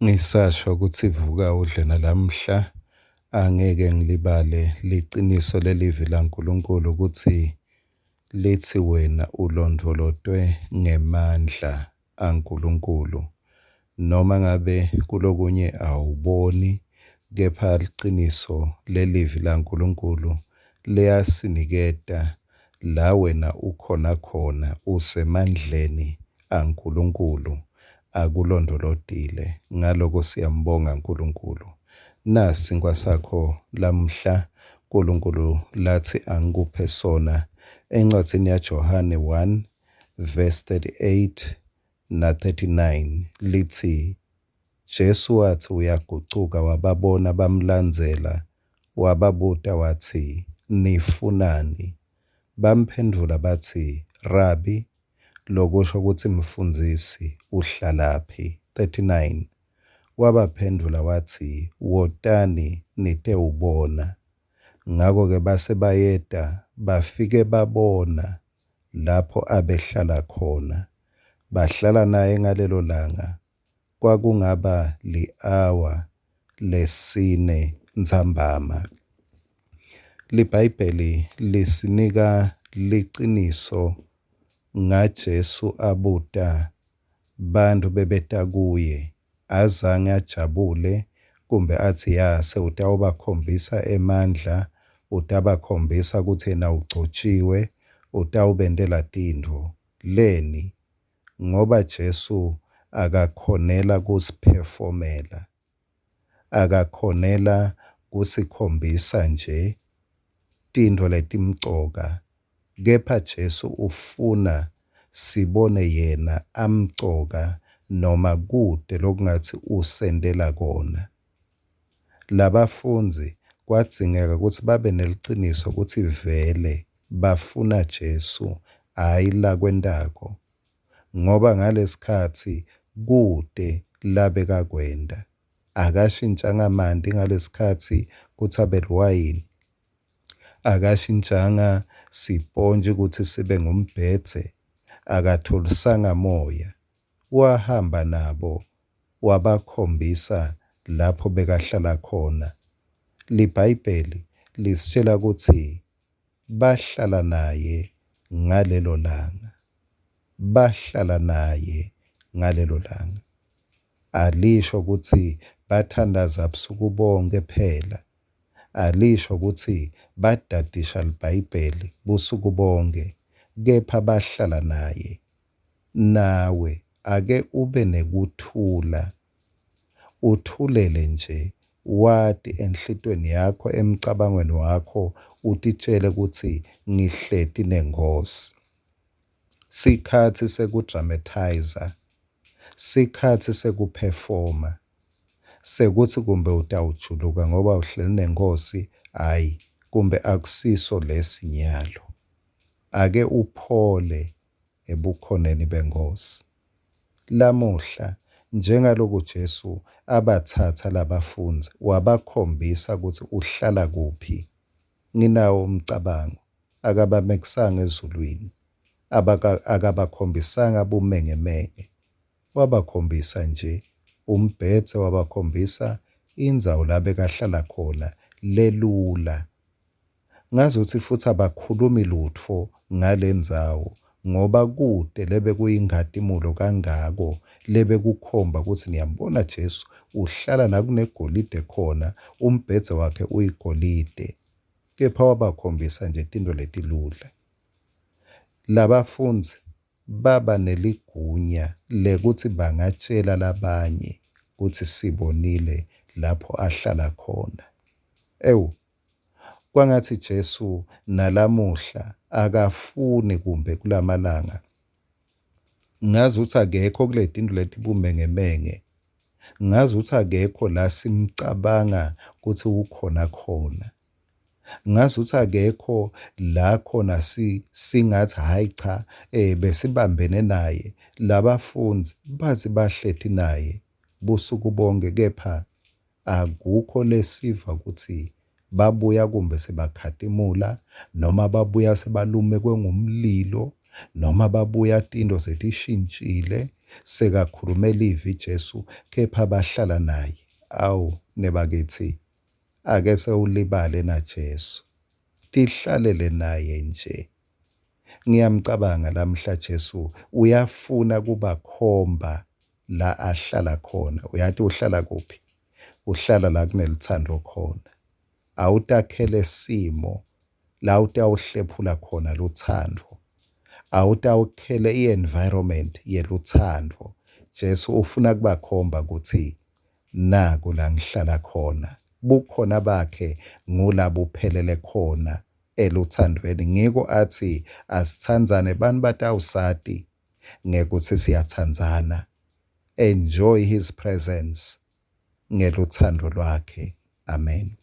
Ngisasho kutsi vuka udle nalamhla, angeke ngilibale liciniso lelivi laNkulunkulu kutsi litsi wena ulondvolotwe ngemandla aNkulunkulu. Noma ngabe kulokunye awuboni, kepha liciniso lelivi laNkulunkulu liyasiniketa la wena ukhona khona usemandleni aNkulunkulu akulondvolotile. Ngaloko siyambonga Nkulunkulu. Nasi sinkwa sakho lamuhla Nkulunkulu latsi angikuphe sona encwadzini yaJohane 1 verse 38 na 39 litsi Jesu watsi uyagucuka wababona bamlandzela wababuta watsi nifunani? Bamphendvula batsi Rabi, lokusho kutsi Mfundzisi, uhlalaphi? 39 Wabaphendvula watsi, Wotani nitewubona. Ngako-ke base bayeta bafike babona lapho abehlala khona, bahlala naye ngalelo langa. Kwakungaba li-awa lesine ntsambama. LiBhayibheli lisinika liciniso ngaJesu abuta bantfu bebeta kuye, azange ajabule kumbe atsi ya sewutawubakhombisa emandla, utabakhombisa kutsi yena ugcotjiwe, utawubentela tintfo. Leni? Ngoba Jesu akakhonela kusiphefomela, akakhonela kusikhombisa nje tintfo letimcoka, kepha Jesu ufuna sibone yena amcoka noma kute lokungatsi usentela kona. Labafundzi kwadzingeka kutsi babe neliciniso kutsi vele bafuna Jesu hhayi lakwentako, ngoba ngalesikhatsi kute labekakwenta. Akashintjanga manti ngalesikhatsi kutsi abe liwayini, akashintjanga sipontji kutsi sibe ngumbhedze, akathulisanga moya. Wahamba nabo wabakhombisa lapho bekahlala khona. LiBhayibheli lisitjela kutsi bahlala naye ngalelo langa, bahlala naye ngalelo langa. Alisho kutsi bathandaza busuku bonkhe phela, alisho kutsi badadisha liBhayibheli busuku bonkhe, kepha bahlala naye. Nawe ake ube nekuthula, uthulele nje wati enhlitiyweni yakho, emcabangweni wakho, utitshele kutsi ngihleti neNkhosi. Sikhatsi sekudramatizer, sikhatsi sekuphefoma, sekutsi kumbe utawujuluka ngoba uhleli neNkhosi, hhayi kumbe akusiso lesi nyalo. Ake uphole ebukhoneni beNkhosi. Lamuhla njengaloku Jesu abatsatsa labafundzi wabakhombisa kutsi uhlala kuphi, nginawo umcabango akabamekisanga ezulwini, akabakhombisanga bumengemenge, wabakhombisa nje umbhedze, wabakhombisa indzawo la bekahlala khona lelula. Ngazutsi futsi abakhulumi lutfo ngalendzawo ngoba kute lebekuyinkhatimulo kangako lebekukhomba kutsi niyambona Jesu uhlala la kunegolide khona, umbhedze wakhe uyigolide. Kepha wabakhombisa nje tintfo letilula. Labafundzi baba neligunya lekutsi bangatjela labanye kutsi sibonile lapho ahlala khona. Ewu, kwangatsi Jesu nalamuhla akafuni kumbe kulamalanga ngazuthi akekho kuletintfo letibumengemenge, ngazuthi akekho la simcabanga kutsi ukhona khona, ngazuthi akekho la khona singathi hhayi cha besibambene naye. Labafundzi bathi bahleti naye busuku bonke, kepha akukho lesiva kutsi babuya kumbe sebakhatimula noma babuya sebalumekwe ngumlilo noma babuya tintfo setishintshile. Sekakhulume livi Jesu kepha bahlala naye. Awu nebakitsi, ake sewulibale naJesu. Tihlalele naye nje. Ngiyamcabanga lamhla Jesu uyafuna kubakhomba la ahlala khona. Uyati uhlala kuphi? Uhlala la kunelutsandvo khona. Awutakhele simo la utawuhlephula khona lutsandvo. Awutawukhele i-environment yelutsandvo. Jesu ufuna kubakhomba kutsi naku la ngihlala khona. Bukhona bakhe ngula buphelele khona elutsandvweni. Ngiko atsi asitsandzane, bantfu batawusati ngekutsi siyatsandzana. Enjoy his presence ngelutsandvo lwakhe. Amen.